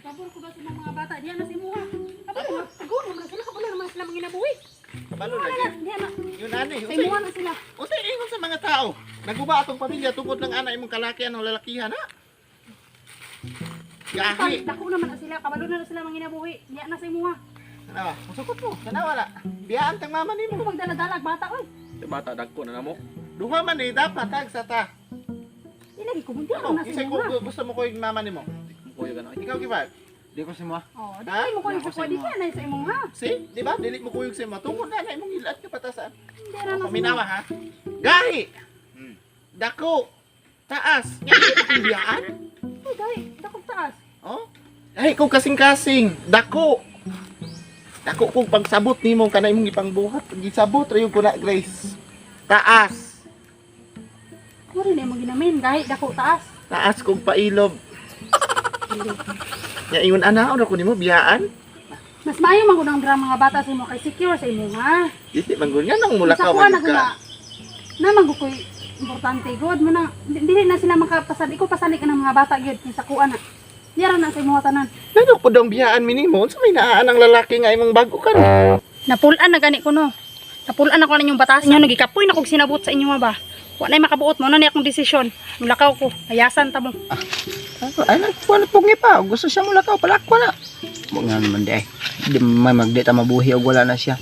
Pabor ko ba sa mga bata diyan na si imuha. Kabalo na, pagod naman sila, kabalo naman sila manginabuhi. Kabalo Wala na na, gyud. diyan na. Yun ani. Sa imuha na sila. Unsay ingon sa mga tao? Naguba atong pamilya tungod lang ana imong kalakihan o lalakihan ha? Gahi. Dako naman na sila, kabalo na sila manginabuhi. Diyan na sa imuha. Ano ba? Musukot mo. Kana wala. Biyaan tang mama nimo. Ito magdala-dala bata oy. Sa bata dagko na namo. Duha man eh dapat tag sa ta. Ilagi ko bunti Ano? na sa Isa ko imuha. gusto mo ko yung mama nimo. Kuyo ka na. Ikaw gibal. Di ko simuha. Oh, Ha? di mo ko sa di na sa imuha. See? Di ba? Dili mo kuyog sa imo. Tungod na na imong ilat ka patasan. Hindi na na sa Paminawa ha. Gahi. Dako. Taas. Nga di mo kong biyaan. Uy, dai, dako taas. Oh? Ay, kung kasing-kasing, dako. Dako kung pagsabot nimo kana imong ipangbuhat, gisabot ra yung kuna Grace. Taas. Mo rin imong ginamin, gahi dako taas. Taas kung pailob. Nya ingon ana ra ko nimo biyaan. Mas maayo man gud ang drama mga bata sa imo kay secure sa imuha. Dili man gud nga nang Sa mulakaw kuha man na gud ka. na. Na man gud ko'y importante god mo na dili na sila makapasali ko pasali ka ng mga bata gyud sa kuha na. Yara na sa imuha tanan. Nano po daw biyaan minimo unsa may naa ang lalaki nga imong bago karon? Napulan na gani ko no. Napulan ako ninyong batas inyo nagikapoy na kog sinabot sa inyo ba. Wa nay makabuot mo na ni akong desisyon. Mulakaw ko, ayasan ta mo. Ay, nagkuha na pugi pa. Gusto siya mulakaw, palakwa na. Huwag nga naman di ay. Di may magdi ta mabuhi og wala na siya.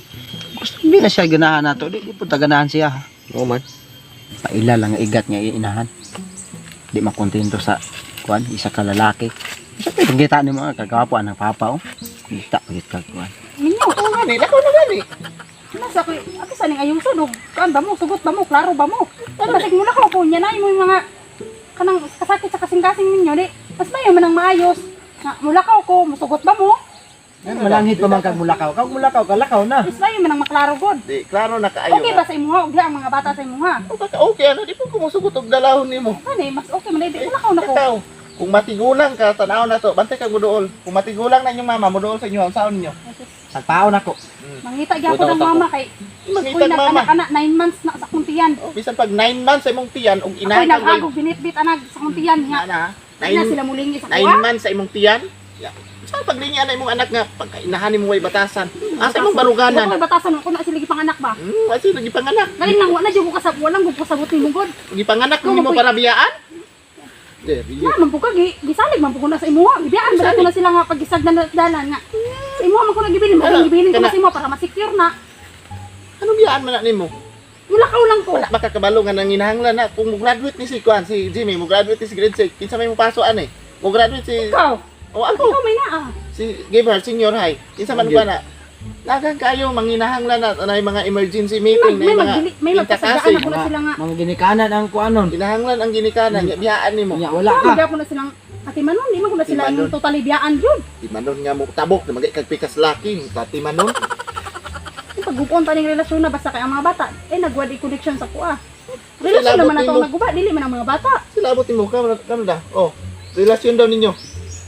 Gusto di na siya ganahan nato. Di po ta ganahan siya. Ha. Oo man. Paila lang ang igat nga inahan. Di makontento sa kuan isa ka lalaki. Sa pwede kita ni mga kagapo ang papa oh. Kita pagit ka kuan. Minyo, Oo nga ni, lakaw na gani. nasa ko ato sa ning ayuson og kuan ba mo, sugot ba mo, klaro ba mo. Basig mulakaw ko nya na imo yung mga kanang kasakit sa kasing-kasing ninyo di. Mas mayo man ang maayos. Na mulakaw ko, musugot ba mo? Malangit pa man kag mulakaw. Kag mulakaw ka lakaw na. Mas mayo man ang maklaro god. Di klaro na kaayo. Okay ba sa imuha og diha ang mga bata sa imuha? Okay, okay ano di po kumusugot og dalahon nimo. Kani mas okay man di mulakaw na ko. Ikaw, kung matigulang ka, tanaw na to, bantay ka muduol. Kung matigulang na inyong mama, muduol sa inyo, ang saon ninyo. Sagpaon ako. Mangita gyapon ang mama kay Uy, Mangitag mama. nag-anak 9 months na sa akong tiyan. Oh, bisan pag 9 months sa imong tiyan, og Ako'y inahan ka nag-agog binitbit anag sa akong tiyan nga. na, Di na 9 sila mulingi sa 9 kuha. months sa imong tiyan. Ya. Sa paglingi na imong anak nga pagkainahan nimo way batasan. Asa imong baruganan? Wala ko'y batasan ko na sila gipanganak ba. Asi lagi panganak. Galing lang wala jud ko kasab walang gud kasabot nimo god. Gipanganak nimo para biyaan? Deri. Na man pud ka gisalig man pud ko na sa imuha. Gibiyaan ba ko na sila nga pagisag na dalan nga. Sa imuha man ko na gibilin, Ano? mo gibilin ko na Kana- sa imuha para ma-secure na. Anong biyaan man na nimo? Mulakaw lang ko. Wala makakabalo nga nanginahanglan na kung mo-graduate ni si Kuan, si Jimmy, mo-graduate ni si grade 6, kinsa may mopaso ani? Mo-graduate si Ikaw, Oh, ako. ikaw may naa. Si Gabriel Senior High. Kinsa man kuan na. Daghang kayo manginahanglan na na mga emergency meeting May na mga may magpasagaan ako na sila nga. Mga ginikanan ang kuanon. Ginahanglan ang ginikanan, biyaan nimo. Nya wala Wala ka. gyapon na silang Ati Manon, di man ko na sila Ati Manon. yung totally biyaan jud. Di manon nga mo tabok na magay kag pikas laki, tati manon. Yung pag-upon ta ning relasyon na basta kay ang mga bata eh nagwad connection sa kuha. Relasyon Silabot naman na to nimo. ang naguba, dili man ang mga bata. Silabot nimo ka kam da. Oh, relasyon daw ninyo.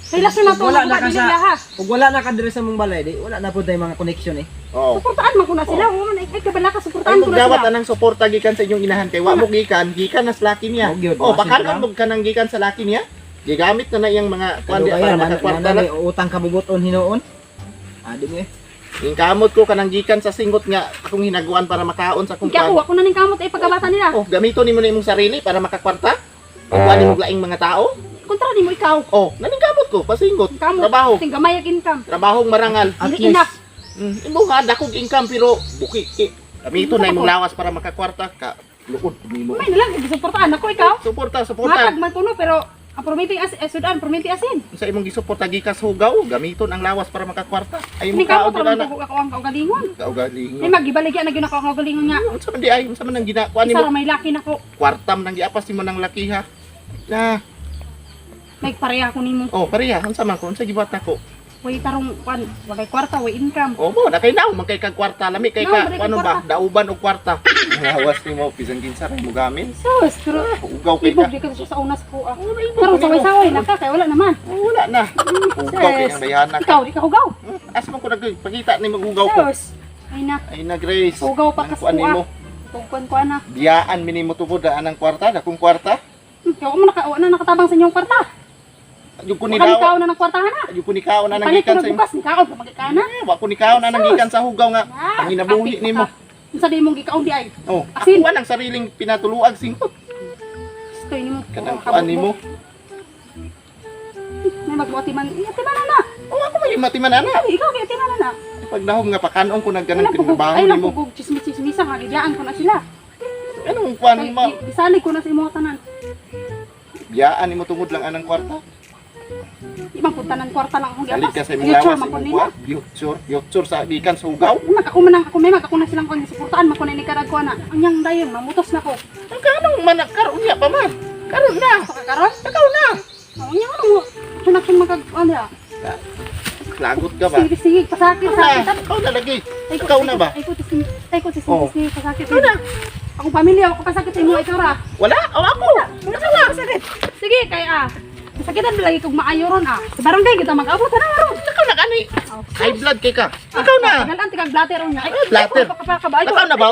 Relasyon na to ang Wala naguba, na ka dili sa laha. Ug wala na ka diri sa mong balay, di wala na pud tay mga connection eh. Oh. Suportaan man ko na sila. Wala man ay kabala ka Ay suportaan ko mo na dawat sila. anang suporta gikan sa inyong inahan kay wa mo gikan, gikan na sa laki niya. Mo gyud, Oh, masin bakanon lang. mo kanang gikan sa laki niya. Gigamit na na iyang mga kuan di Kaya para man makakwarta man na. na utang kabubuton hinuon. Adi mo eh. Yung kamot ko kanang gikan sa singot nga akong hinaguan para makaon sa akong Kaya ako kuan. ako na ning kamot ay pagkabata nila. Oh, gamito nimo na imong sarili para makakwarta. O kuan nimo laing mga tao. Kontra nimo ikaw. Oh, naning kamot ko pasinggot. Kamot. Trabaho. Ting gamay ang income. Trabahong marangal. At Dili enough. Imo nga dakog income pero buki ki. Gamito na imong lawas para makakwarta ka. Luod nimo. May nalang gisuportaan ako ikaw. Suporta, suporta. Matag man kuno pero ang promiting as eh, sudan, promiting asin. Sa imong gisuporta gikas hugaw, gamiton ang lawas para makakwarta. Ay Ning mo kaon kamot jud ra ana. man ko ako ang kaugalingon. Kaugalingon. May magibaligya na gyud ako ang kaugalingon nga. Unsa man di ay, unsa man ang ginakuan Isa nimo? ra may laki nako. Kwartam nang giapas nimo nang lakiha. Na, May pareha ko nimo. oh, pareha, unsa man ko, unsa gibuhat nako? Way tarong kwan, walay kwarta, way income. Oh, mo na kay naw, man kay kag kwarta, lami kay Naw, ka, man kay ano ba, kwarta. dauban og kwarta. Lawas nimo bisan kinsa ra mo gamit. Sus, pero Ugaw kay ibog ka. di ka siya sa unas ko ah. Oh, naibog Pero nimo. saway-saway na ka kay wala naman. Oh, wala na. Ugaw kay ang bayhana ka. Ikaw di ka hugaw. Asa man ko nagpakita ni magugaw ko. Sus. Ay na, Ay na Grace. Hugaw pa Ang kas kuan kuha. nimo. Tugkon ko ana. Biyaan minimo tubod ang kwarta, dakong kwarta. Kaya ako man naka, wala na nakatabang sa inyong kwarta. Yung Kani kunikaw, kaon na ng kwartahan na. yung kunikaw na Palit nanggikan ko sa imo. bukas ni kaon pa magikana. Eh, wa kunikaw na nanggikan sa hugaw nga. Ah, Ang ginabuhi kapit nimo. ka. Unsa di mong gikaon di ay? Oh, Asin. ako ang sariling pinatuluag singkot. Stoy nimo. Kanang kuan nimo. May magbuati man. Iya man na. Oh, ako may matiman ana. Ay, ikaw kay timan na. Pag nahom nga pakanong ko nagganang Ay lang tinabaho ay lang nimo. pugog chismis-chismisa nga gidiyaan ko na sila. Anong kuan Kay, ma? Gisalig ko na sa imong tanan. Biyaan nimo tungod lang anang kwarta. Di man pud tanan kwarta lang akong Salig giapas. ka sa imong Future lawas man pud imong nila. kuan. Future, future sa gikan sa hugaw. Mag ako man ang ako may mag ako na silang kung suportaan man ko na ni karag ko na. Anyang dayon mamutos na ko. Ang kanong man karon niya pa man. Karon na. Sa kakaron? Ikaw na. Oh, unya ano mo. Sunak yung magag ano ya. Lagot ka ba? Sige sige pasakit Ikaw na. sakit. Ikaw na lagi. Ikaw na ba? Ay ko tising ay ko tising Oh. tising pasakit. Ikaw na. Akong pamilya ako pasakit sa imo ikaw ra. Wala? O ako. Wala na pasakit. Sige kay ah. Sakitan ba lagi kog maayo ron ah. Sa barangay kita mag-abot na ron. Ikaw na kani. Oh. High blood kay ka. Ikaw na. Galaan tikag blatter ron niya. Ay, Blatter. Ay, Ikaw na ba?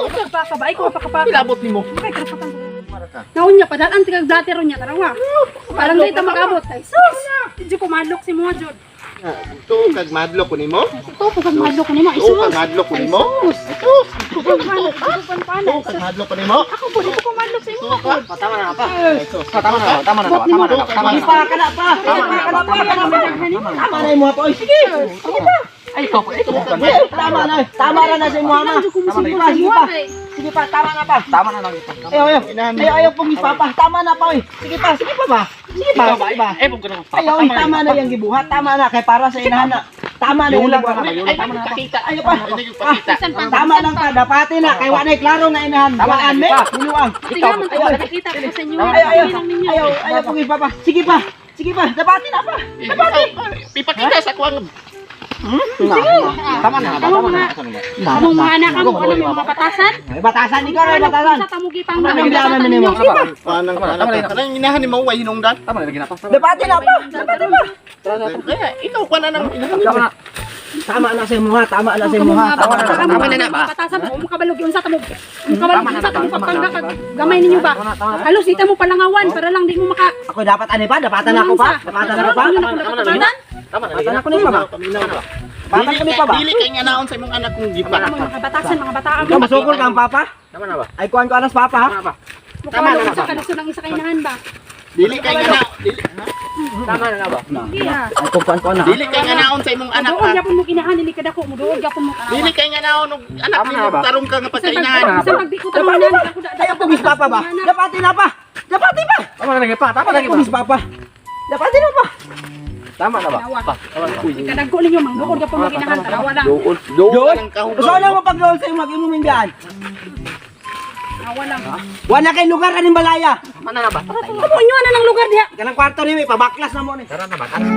Ay, ko pakapaka. Pilabot nimo. Ay, karapatan ko. Mara ka. Naunya padalaan tikag blatter ron niya tarawa. Barangay ta mag-abot. Ay sus. Di ko madlok si mo jud. Ito kag madlok ko nimo. Ito ko kag madlok ko nimo. Ay Ito sus. kag madlok ko nimo. Sus. Ay sus. Ito Ito kag madlok ko nimo. Ako po, di ko kumadlok sa imo. Tama na pa. Ay sus. Tama na, tama na, tama na, tama Sige na. pa, kana pa. Tama na pa, kana pa. Tama na imo pa. Oy, sige. Sige pa. Ay, ikaw pa, ikaw pa. Tama na. Tama na na sa imo ama. Sige pa, sige pa. Sige pa, tama na pa. Tama na lang ito. Ayo, ayo. Ayo, ayo pong papa. Tama na pa, oy. Sige pa ba? Sige pa, sige pa. Eh, pag ganun. Ayo, oy, tama na yung gibuhat. Tama na kay para sa inahan na. Tama na yung Yulang gibuhat. ka na, yulang. Ay, Tama na. nagpakita. Ayo pa. Ay, nagpakita. Bisan pa. Tama lang pa, dapati na kay wa nay klaro nga inahan. Tama na, Waan me, sige pa. buluang. Tingnan man tayo, nakita ko sa inyo. Ayo, ayo. Lang ninyo. Ayo, ayo pong papa. Sige pa. Sige pa, dapati na pa. Ipakita sa kuang Tama na, tama na. Among mga anak mo, ano may mga batasan? Ay, batasan ikaw, ay batasan. Sa tamugi pang Anong laman na nimo? Sige pa. Kanang kanang inahan ni Maway hinungdan. Tama na, lagi na pa. Dapati na pa. Dapati pa. Kaya ikaw kuan na nang inahan nimo. Tama na. Tama na sa imo ha, tama na sa imo ha. Tama na, Tama na na ba? Batasan mo, makabalog yun sa tamog. Makabalog yun sa tamog pagpangga kag gamay ninyo ba? Halos dito mo palangawan para lang di mo maka Ako dapat ani pa, dapatan ako pa. Dapatan ako pa. Tama na, Dapatan ako ni pa ba? Paminaw ba? Dapatan Dili kami pa ba? Dili kay nga naon sa imong anak kung gipa. Among mga batasan, mga bataan Ikaw masukol ka ang papa? Tama na ba? Ay kuan ko anas papa ha. Tama na ba? Tama na sa kalusod ng isa kainahan ba? Dili kay nga naon dili Tama na ba? Sige ah. Ay ko kuan ko na. dili kay nga naon sa imong anak Muduol ha. gyapon mo kinahan dili kadako, muduol gyapon mo kanawa. Dili kay nga naon og anak Tama na nimo ba? tarong ka nga pagkainahan. Bisan pag di ko tarong na ako da. Ay ako bis papa ba? Dapati na pa. Dapati pa. Tama na lagi pa, tama na Ay lagi ako pa. bis papa. Dapati na pa. Tama na ba? Tanawa. Kadagko ninyo mangduol gyapon mo kinahan tanawa lang. Dool, dool ang kahugaw. Usa na mo pagdool sa imong imong minggaan. Tanawa lang. Wala kay lugar aning balaya. Tama na ba? Amo inyo na ng lugar diha. Kanang kwarto nimo ipabaklas na mo ni. Tara na ba? Tara.